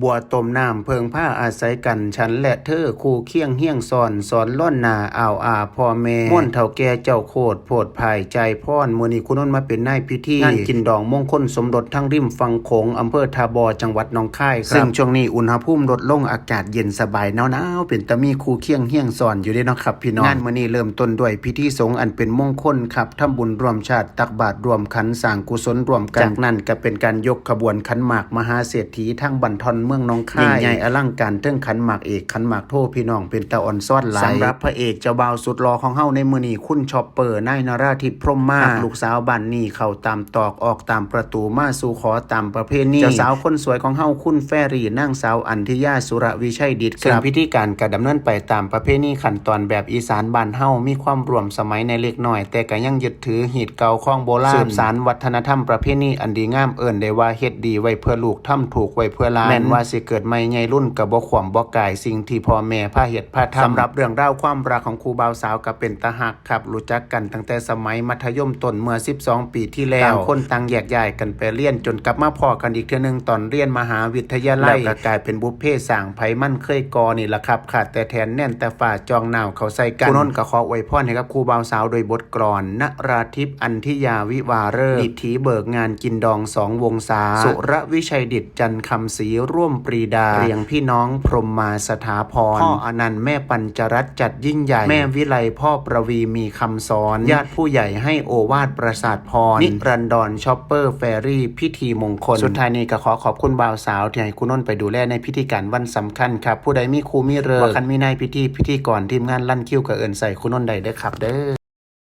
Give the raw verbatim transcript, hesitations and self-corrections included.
บัวต้มน้ำเพิ่งพาอาศัยกัน ฉันและเธอคู่เคียงเฮียงซ้อน สอนล้อนหน้าอ้าวอาพ่อแม่ ม่วนเฒ่าแก่เจ้าโคตร โพดผายใจพร มื้อนี้ครูนนท์มาเป็นนายพิธี งานกินดองมงคลสมรสทั้งริมฝั่งโขง อำเภอท่าบ่อ จังหวัดหนองคายครับ ซึ่งช่วงนี้อุณหภูมิลดลง อากาศเย็นสบายหนาวๆ เป็นตามีคู่เคียงเฮียงซ้อนอยู่เด้เนาะครับพี่น้อง งานมื้อนี้เริ่มต้นด้วยพิธีสงฆ์อันเป็นมงคลครับ ทำบุญร่วมชาติ ตักบาตรร่วมขัน สร้างกุศลร่วมกัน จากนั้นก็เป็นการยกขบวนขันหมากมหาเศรษฐีทางบันทอนเมืองหนองคาย ยิ่งใหญ่อลังการ เทิงขันหมากเอกขันหมากโท พี่น้องเป็นตาอ่อนซ้อนหลาย สำหรับพระเอกเจ้าบ่าวสุดหล่อของเฮาในมื้อนี้ คุณชอปเปอร์ นายนราธิป พรหมมาศ ลูกสาวบ้านนี้เข้าตามตอกออกตามประตูมาสู่ขอตามประเพณี เจ้าสาวคนสวยของเฮา คุณแฟรี่ นางสาวอันธิยา สุรวิชัยดิษ ซึ่งพิธีการก็ดำเนินไปตามประเพณีขั้นตอนแบบอีสานบ้านเฮา มีความร่วมสมัยในเล็กน้อย แต่ก็ยังยึดถือฮีตเก่าคองโบราณ สืบสานวัฒนธรรมประเพณีอันดีงาม เอิ้นได้ว่าเฮ็ดดีไว้เพื่อลูก ทำถูกไว้เพื่อหลาน แม้นว่าสิเกิดใหม่ใหญ่รุ่นก็บ่ขวมบ่กายสิ่งที่พ่อแม่พาเฮ็ดพาทำ สำหรับเรื่องราวความรักของคู่บ่าวสาวก็เป็นตาฮักครับ รู้จักกันตั้งแต่สมัยมัธยมต้นเมื่อ สิบสอง ปีที่แล้ว ต่างคนต่างแยกย้ายกันไปเรียน จนกลับมาพ้อกันอีกเทื่อหนึ่งตอนเรียนมหาวิทยาลัย แล้วก็กลายเป็นบุพเพสร้างไผมันเคยก่อนี่ล่ะครับ ขาดแต่แทนแน่นแต่ฟ้าจองหนาวเข้าใส่กัน ครูนนท์ก็ขออวยพรให้กับคู่บ่าวสาวโดยบทกลอน นราธิป อันธิยาวิวาห์ฤกษ์ ดิถีเบิกงานกินดองสองวงศา สุรวิชัยดิษ จันทร์คำศรีร่วมปรีดา เรียงพี่น้องพรหมมาสถาพร พ่ออนันต์แม่ปัญจรัตน์จัดยิ่งใหญ่ แม่วิไลพ่อประวีมีคำสอน ญาติผู้ใหญ่ให้โอวาทประสาทพร นิรันดรชอปเปอร์แฟรี่พิธีมงคล สุดท้ายนี้ก็ขอขอบคุณบ่าวสาวที่ให้ครูนนท์ไปดูแลในพิธีการวันสำคัญครับ ผู้ใดมีคู่มีเลิก ว่าคันมีนายพิธีพิธีกร ทีมงานลั่นคิวก็เอิ้นใส่ครูนนท์ได้เด้อครับเด้อ